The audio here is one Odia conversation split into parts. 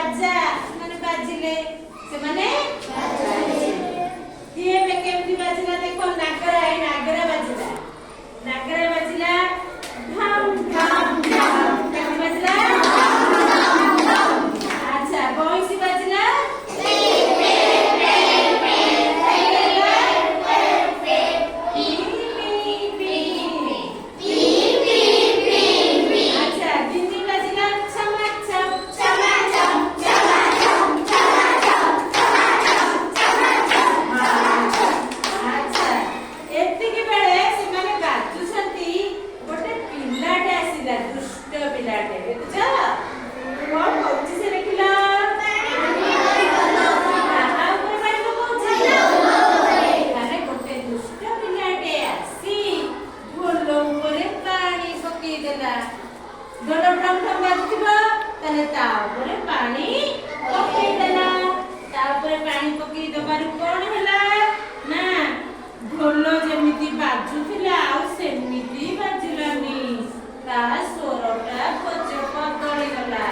ବାଜା, ସେମାନେ ବାଜିଲେ। ସେମାନେ କିଏ ଏବେ କେମିତି ବାଜିଲା ଦେଖ। ନାଗରା, ଏଇ ନାଗରା ବାଜିଲା। ନାଗରା ବାଜିଲା ଢମ୍ ଢମ୍ ଢମ୍। କେମିତି ବାଜିଲା? ଆଚ୍ଛା, ବଇଁଶୀ ବାଜିଲା। ବାଜିଲା ପି ପି ପି। ଆଚ୍ଛା, ଗିନି ବାଜିଲା ଛମା ଛମ ଛମା ଛମ ଛମା ଛମ ଛମା ଛମ। ଆଚ୍ଛା, ଏତିକି ବେଳେ ସେମାନେ ବାଜୁଛନ୍ତି, ଗୋଟେ ପିଲାଟେ ଆସିଲା, ଦୁଷ୍ଟ ପିଲାଟେ। ଦେଖୁଛ କଣ କରୁଛି ସେ? ଦେଖିଲ, କାହା ଉପରେ ପାଣି ପକଉଛି? ତାହେଲେ ଗୋଟେ ଦୁଷ୍ଟ ପିଲାଟେ ଆସି ଢୋଲ ଉପରେ ପାଣି ପକେଇଦେଲା। ଢୋଲ ଢମ୍ ଢମ୍ ବାଜୁଥିବ, ତାହେଲେ ତା ଉପରେ ପାଣି ପକେଇଦେଲା। ତା ଉପରେ ପାଣି ପକେଇ ଦବାରୁ କଣ ହେଲା ନା, ଢୋଲ ଯେମିତି ବାଜୁଥିଲା ଆଉ ସେମିତି ବାଜିଲାନି। ତା ସ୍ୱରଟା ବଦଳିଗଲା।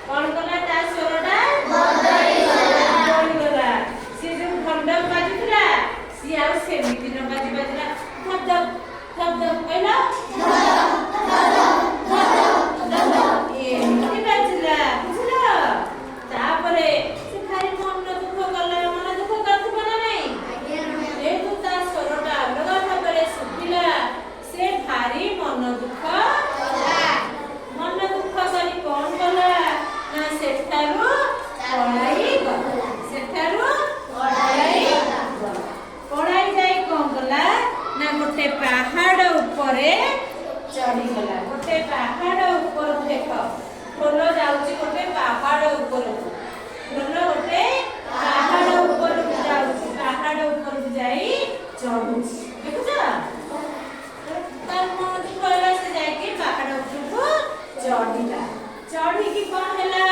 କଣ କଲା? ତା ସ୍ୱରଟା ବଦଳିଗଲା। ସିଏ ଯୋଉ ଢମ୍ ଢମ୍ ବାଜୁଥିଲା, ସିଏ ଆଉ ସେମିତି ନ ବାଜି ବାଜିଲା ଧପ ଧପ ଧପ ଧପ। କହିଲ, ଏମିତି ବାଜିଲା। ବୁଝିଲ? ତାପରେ ସେ ଭାରି ମନ ଦୁଃଖ କଲା। ମନ ଦୁଃଖ କରିଥିବ ନା ନାଇଁ? ଯେହେତୁ ତା ସ୍ୱରଟା ଅଲଗା ଭାବରେ ଶୁଭିଲା, ସେ ଭାରି ମନ ଦୁଃଖ। ମନ ଦୁଃଖ କରି କଣ କଲା ନା, ସେଠାରୁ ପଳାଇ ଗଲା। ସେଠାରୁ ପଳାଇ ଗଲା। ପଳାଇ ଯାଇ କଣ କଲା ନା, ଗୋଟେ ପାହାଡ ଉପରେ ଚଢିଗଲା। ଗୋଟେ ପାହାଡ ଉପରକୁ। ଦେଖ, ଢୋଲ ଯାଉଛି ଗୋଟେ ପାହାଡ ଉପରକୁ। ଢୋଲ ଗୋଟେ ପାହାଡ ଉପରକୁ ଯାଉଛି। ପାହାଡ ଉପରକୁ ଯାଇ ଚଢୁଛି, ଦେଖୁଛ? ତାର ମନ ଦୁଃଖ ହେଲା, ସେ ଯାଇକି ପାହାଡ ଉପରକୁ ଚଢିଲା। ଚଢିକି କଣ ହେଲା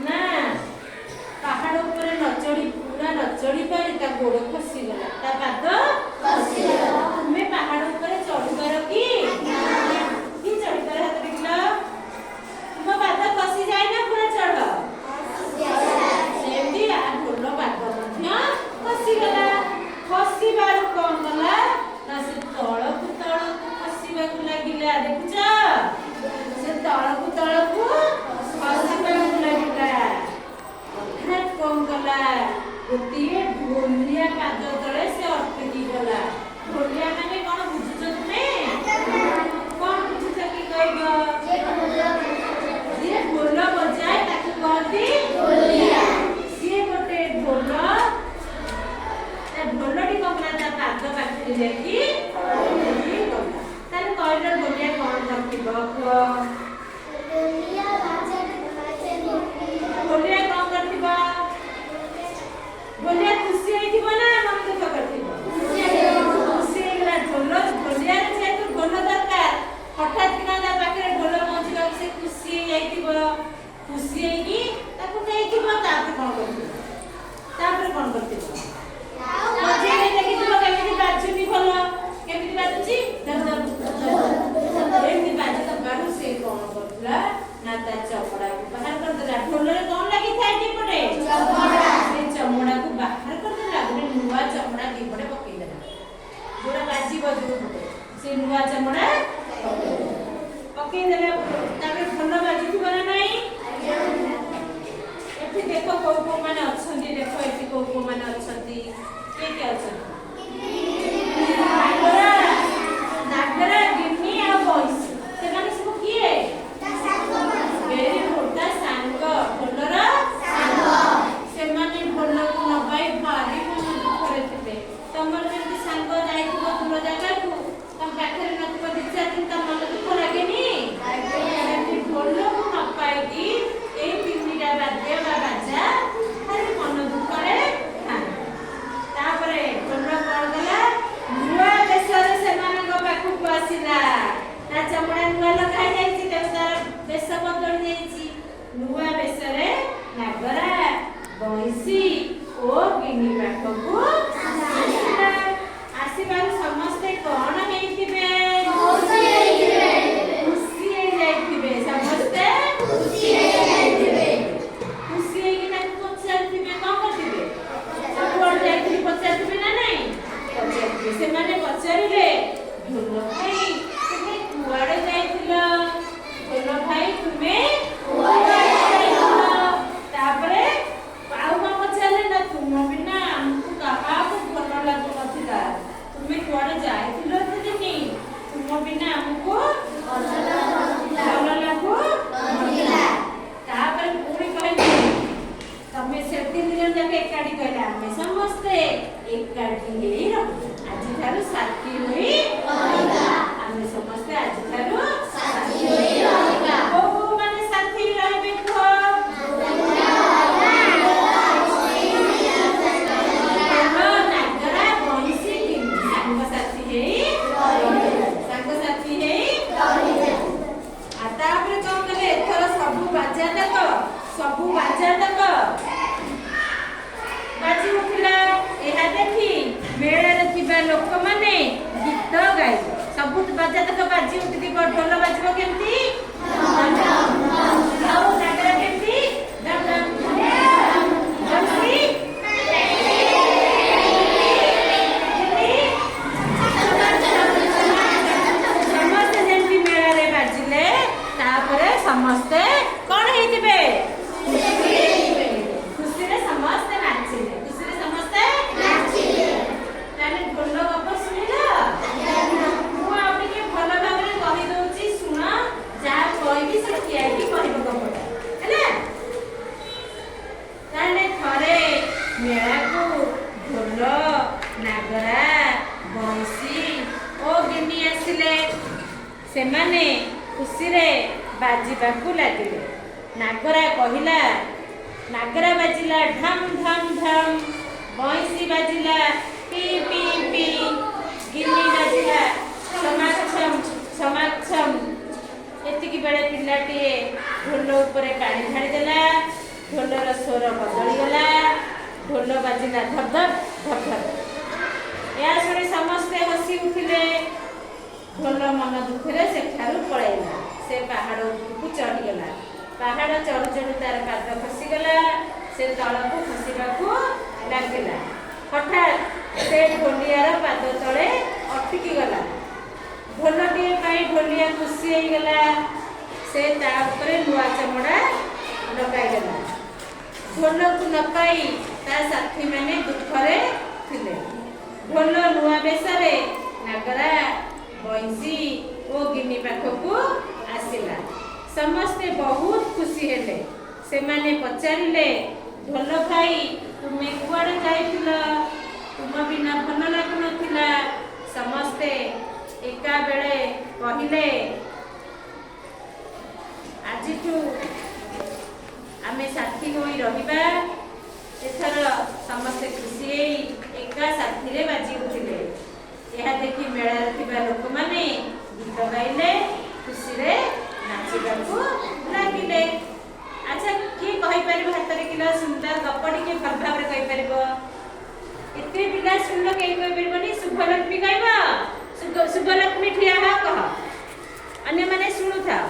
ନା, ପାହାଡ ଉପରେ ନ ଚଢି, ପୁରା ନ ଚଢି ପାରି ତା ଗୋଡ ଖସିଗଲା, ତା ପାଦ ଖସିଗଲା। ତୁମେ ପାହାଡ ଉପରେ ଚଢିପାର କି? କି ଚଢିପାର? ହାତ ଟେକିଲ। ତୁମ ପାଦ ଖସିଯାଏ ନା ପୁରା ଚଢ? ସେମିତି ଆ ଢୋଲ ପାଦ ମଧ୍ୟ ଖସିଗଲା। ଖସିବାରୁ କଣ କଲା ନା, ସେ ତଳକୁ ତଳକୁ ଖସିବାକୁ ଲାଗିଲା। ଦେଖୁଛ, ସେ ତଳକୁ ତଳକୁ ଖସିବାକୁ ଲାଗିଲା। ହଠାତ୍ କଣ କଲା, ଗୋଟିଏ ଢୋଲିଆ ପାଦ ତଳେ ସେ ଅଟକି ଗଲା। ଢୋଲିଆ ମାନେ କଣ ବୁଝୁଛ ତୁମେ? କଣ ବୁଝୁଛ କି କହିବ? ଯିଏ ଢୋଲ ବଜାଏ ତାକୁ କହନ୍ତି। ସିଏ ଗୋଟେ ଢୋଲ। ତା ଢୋଲଟି କଣ କଲା? ତା ପାଦ ପାଖରେ ଯାଇକି ଅଟକି ଗଲା। ତାହେଲେ କହିଲ, ଢୋଲିଆ କଣ କରିଥିବ କୁହ? ଢୋଲିଆ କଣ କରିଥିବ? ଢୋଲିଆ ଖୁସି ହେଇଥିବ ନା ମନ ଦୁଃଖ କରିଥିବ? ଖୁସି ହେଇଗଲା। ଢୋଲ, ଢୋଲିଆର ଯେହେତୁ ଢୋଲ ଦରକାର, ହଠାତ୍ କିନା ତା ପାଖରେ ଢୋଲ ପହଞ୍ଚିବାକୁ ସେ ଖୁସି ହେଇଯାଇଥିବ। ଖୁସି ହେଇକି ତାକୁ ନେଇଥିବ। ତାପରେ କଣ କରିଥିବ? ତାପରେ କଣ କରିଥିବ? ବଜେଇକି ଦେଖିଥିବ କେମିତି ବାଜୁନି ଭଲ, କେମିତି ବାଜୁଛି, ଧପ ଧପ ଧପ ଏମିତି ବାଜୁଥିବାରୁ ସେ କଣ କରୁଥିଲା ନା, ତା ଚମଡ଼ାକୁ ବାହାର କରିଦେଲା। ଢୋଲରେ କଣ ଲାଗିଥାଏ ଦିପଟେ? ସେ ଚମଡ଼ାକୁ ବାହାର କରିଦେଲା। ଗୋଟେ ନୂଆ ଚମଡ଼ା ଦିପଟେ ପକେଇଦେଲା। ଯୋଉଟା ବାଜିବ ଯୋଉ ପଟେ, ସେ ନୂଆ ଚମଡ଼ା ପକେଇଦେଲା। ତାପରେ ଭଲ ବାଜୁଥିବ ନା ନାଇଁ? ଏଠି ଦେଖ, କୋଉ କୋଉ ମାନେ ଅଛନ୍ତି। ଦେଖ, ଏଠି କୋଉ କୋଉ ମାନେ ଅଛନ୍ତି? କିଏ କିଏ ଅଛନ୍ତି? ନାଗରା, ନାଗରା, ଗିନି ଆଉ ବଇଁଶୀ। ସେମାନେ ସବୁ କିଏ? ଭେରି ଗୁଡ୍, ତା ସାଙ୍ଗ, ଢୋଲର। ସେମାନେ ଢୋଲକୁ ନ ପାଇ ଭାରି ମନ ଦୁଃଖରେ ଥିବେ। ତମର ଯେମିତି ସାଙ୍ଗ ଯାଇଥିବ ଦୂର ଜାଗାକୁ, ତମ ପାଖରେ ନଥିବ 2-4 ଦିନ, ତମ ମନ ଦୁଃଖ ଲାଗେନି? ସେମିତି ଢୋଲକୁ ନ ପାଇକି ଏଇ ତିନିଟା ବାଦ୍ୟ ବା ବାଜା ଭାରି ମନ ଦୁଃଖରେ ଥାନ୍ତି। ତାପରେ ଢୋଲ କଣ କଲା? ନୂଆ ବେଶରେ ସେମାନଙ୍କ ପାଖକୁ ଆସିଲା। ତା ଚମଡ଼ା ନୂଆ ଲଗା ହେଇଯାଇଛି, ତେଣୁ ତାର ବେଶ ବଦଳି ଯାଇଛି। ନୂଆ ବେଶରେ ନାଗରା, ବଇଁଶୀ ଓ ଗିନି ପାଖକୁ ଆସିଲା। ଆସିବାରୁ ସମସ୍ତେ କଣ ହେଇଥିବେ? ଖୁସି ହେଇଯାଇଥିବେ। ସମସ୍ତେ ଖୁସି କାଢି କହିଲେ, ଆମେ ସମସ୍ତେ ଏକାଠି ହେଇ ରହିବା। ଆଜିଠାରୁ ସାଥୀ ହୋଇ ଆମେ ସମସ୍ତେ ଆଜିଠାରୁ ସାଥୀ ହୋଇ ରହିବା। କୋଉ କୋଉ ମାନେ ସାଥୀ ରହିବେ କୁହ। ଢୋଲ, ନାଗରା, ବଇଁଶୀ, ଗିନି ସାଙ୍ଗସାଥି ହେଇ ରହିବା। ସାଙ୍ଗସାଥି ହେଇ। ଆଉ ତାପରେ କଣ କଲେ? ଏଥର ସବୁ ବାଜା ତକ ବାଜି ଉଠିଲା। ଏହା ଦେଖି ମେଳାରେ ଥିବା ଲୋକମାନେ ଗୀତ ଗାଇଲେ। ସବୁ ବାଜା ତକ ବାଜି ଉଠିଥିବ। ଢୋଲ ବାଜିବ କେମିତି? ଆଉ ନାଗରା କେମିତି? ଡମ୍ ଡମ୍ ଡମ୍। ବଂଶୀ, ଗିନି, ସମସ୍ତେ ଯେମିତି ମେଳାରେ ବାଜିଲେ, ତାପରେ ସମସ୍ତେ କଣ ହେଇଥିବେ? ଖୁସିରେ ସମସ୍ତେ ନାଚିଲେ। ଖୁସିରେ ସମସ୍ତେ ନାଚିଲେ। ତାହେଲେ ଢୋଲ ଗପ ଶୁଣିଲ। ମୁଁ ଆଉ ଟିକେ ଭଲ ଭାବରେ କହିଦଉଛି, ଶୁଣ। ଯାହା କହିବି ସେ ଠିଆ ହେଇକି କହିବ ଗପଟା, ହେଲା? ତାହେଲେ ଥରେ ମେଳାକୁ ଢୋଲ, ନାଗରା, ବଇଁଶୀ ଓ ଗିନି ଆସିଲେ। ସେମାନେ ଖୁସିରେ ବାଜିବାକୁ ଲାଗିଲେ। ନାଗରା କହିଲା, ନାଗରା ବାଜିଲା ଢମ୍ ଢମ୍ ଢମ୍, ବଇଁଶୀ ବାଜିଲା ପି ପି ପି, ଗିନି ବାଜିଲା ଛମାଛମ୍ ଛମାଛମ୍। ଏତିକି ବେଳେ ପିଲାଟିଏ ଢୋଲ ଉପରେ ପାଣି ଢାଳିଦେଲା। ଢୋଲର ସ୍ୱର ବଦଳିଗଲା। ଢୋଲ ବାଜିଲା ଧପ ଧପ ଧପ ଧପ। ଏହା ଶୁଣି ସମସ୍ତେ ହସି ଉଠିଲେ। ଢୋଲ ମନ ଦୁଃଖରେ ସେଠାରୁ ପଳାଇଲା। ସେ ପାହାଡ଼ ଉପରକୁ ଚଢ଼ିଗଲା। ପାହାଡ଼ ଚଢ଼ୁ ଚଢ଼ୁ ତାର ପାଦ ଖସିଗଲା। ସେ ତଳକୁ ଖସିବାକୁ ଲାଗିଲା। ହଠାତ୍ ସେ ଢୋଲିଆର ପାଦ ତଳେ ଅଟକି ଗଲା। ଢୋଲଟିଏ ପାଇ ଢୋଲିଆ ଖୁସି ହେଇଗଲା। ସେ ତା ଉପରେ ନୂଆ ଚମଡ଼ା ଲଗାଇଦେଲା। ଢୋଲକୁ ନ ପାଇ ତା ସାଥୀମାନେ ଦୁଃଖରେ ଥିଲେ। ଢୋଲ ନୂଆ ବେଶରେ ନାଗରା, ବଇଁଶୀ ଓ ଗିନି ପାଖକୁ ଆସିଲା। ସମସ୍ତେ ବହୁତ ଖୁସି ହେଲେ। ସେମାନେ ପଚାରିଲେ, ଢୋଲ ଭାଇ, ତୁମେ କୁଆଡ଼େ ଯାଇଥିଲ? ତୁମ ବିନା ଭଲ ଲାଗୁନଥିଲା। ସମସ୍ତେ ଏକାବେଳେ କହିଲେ, ଆଜିଠୁ ଆମେ ସାଥୀ ହୋଇ ରହିବା। ଏଥର ସମସ୍ତେ ଖୁସି ହେଇ ଏକା ସାଥିରେ ବାଜି ଉଠିଲେ। ଏହା ଦେଖି ମେଳାରେ ଥିବା ଲୋକମାନେ ଗୀତ ଗାଇଲେ, ଖୁସିରେ ନାଚିବାକୁ ଲାଗିଲେ। ଆଚ୍ଛା, କିଏ କହିପାରିବ ହାତରେ କିଲ ସୁନ୍ଦର ଗପ ଟିକେ ଭଲ ଭାବରେ କହିପାରିବ? ଏତେ ପିଲା ଶୁଣିଲ, କେହି କହିପାରିବନି? ଶୁଭଲକ୍ଷ୍ମୀ କହିବ। ଶୁଭଲକ୍ଷ୍ମୀ, ଠିଆ ହ, କହ। ଅନ୍ୟମାନେ ଶୁଣୁଥାଅ।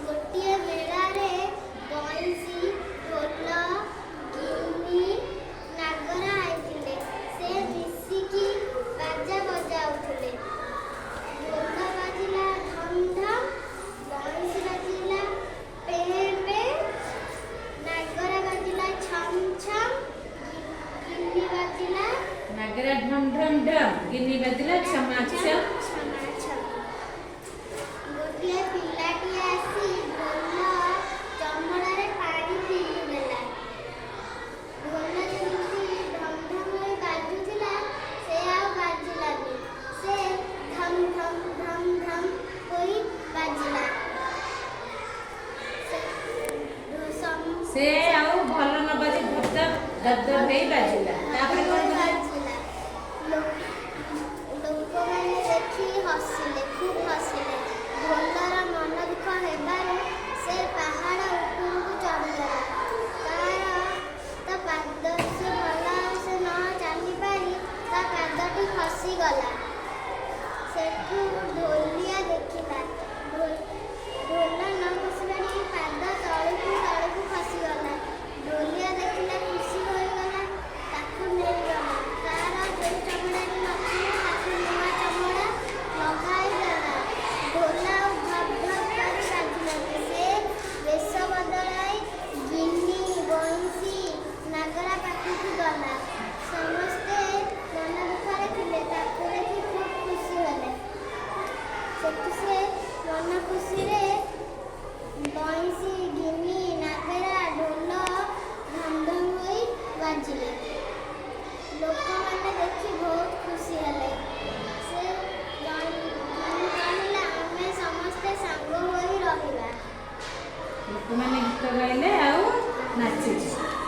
ଗୋଟିଏ ମେଳାରେ ବଇଁଶୀ, ଢୋଲ, ଗିନି, ନାଗରା ଆଇଥିଲେ। ସେ ମିଶିକି ବାଜା ବଜାଉଥିଲେ। ଢୋଲ ବାଜିଲା ଧମ୍ ଧମ୍, ବଇଁଶୀ ବାଜିଲା ପେଁ ପେଁ, ନାଗରା ବାଜିଲା ଛମ୍ ଛମ୍, ଗିନି ବାଜିଲା ନାଗରା ଢମ୍ ଢମ୍ ଢମ୍, ଗିନି ବାଜିଲା ଛମା ଛମ୍। ଛମା ଛମ୍। ଗୋଟିଏ ପିଲାଟିଏ ଆସି ଢୋଲ ଚମଡ଼ାରେ ପାଣି ଫିଙ୍ଗିଦେଲା। ଢୋଲ ଯେମିତି ଢମ୍ ଢମ୍ ହୋଇ ବାଜୁଥିଲା, ସେ ଆଉ ବାଜିଲାନି। ସେ ଧମ୍ ଧମ୍ ଧମ୍ ଧମ୍ ହୋଇ ବାଜିଲା। ସେ ଆଉ ଭଲ ନ ବାଜି ଧପ ଧପ ଧପ ଧପ ହେଇ ବାଜିଲା। ତାପରେ କଣ କଲା? ବାଜିଲା। ଲୋକମାନେ ଦେଖି ହସିଲେ, ଖୁବ୍ ହସିଲେ। ଢୋଲର ମନ ଦୁଃଖ ହେବାରୁ ସେ ପାହାଡ଼ ଉପରକୁ ଚଢ଼ିଗଲା। ତାର ତା ପାଦ ସେ ଭଲସେ ନ ଚାଲିପାରି ତା ପାଦଟି ଖସିଗଲା। ସେଠୁ ଢୋଲିଆ ଦେଖିଲା, ଢୋଲ ନ ଖସିପାରି ପାଦ ତଳକୁ ତଳକୁ ଖସିଗଲା। ଢୋଲିଆ ଦେଖିଲା, ଖୁସି ହୋଇଗଲା, ତାକୁ ନେଇଗଲା। ତାର ଯେଉଁ ଚମଡ଼ାଟି ନଥିଲା, ତାକୁ ନୂଆ ଚମଡ଼ା ଲଗାଇଦେଲା। ଢୋଲ ଆଉ ଧପ୍ ଧପ୍ କରି ବାଜିଲାନି। ସେ ବେଶ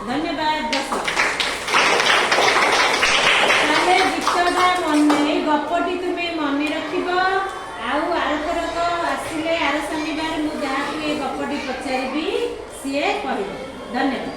ଧନ୍ୟବାଦ। ବସ। ତାହେଲେ ଗୀତଟା ମନେ, ଏଇ ଗପଟି ତୁମେ ମନେ ରଖିବ। ଆଉ ଆରଥରକ ଆସିଲେ, ଆର ଶନିବାର ମୁଁ ଯାହାକୁ ଏ ଗପଟି ପଚାରିବି, ସିଏ କହିବ। ଧନ୍ୟବାଦ।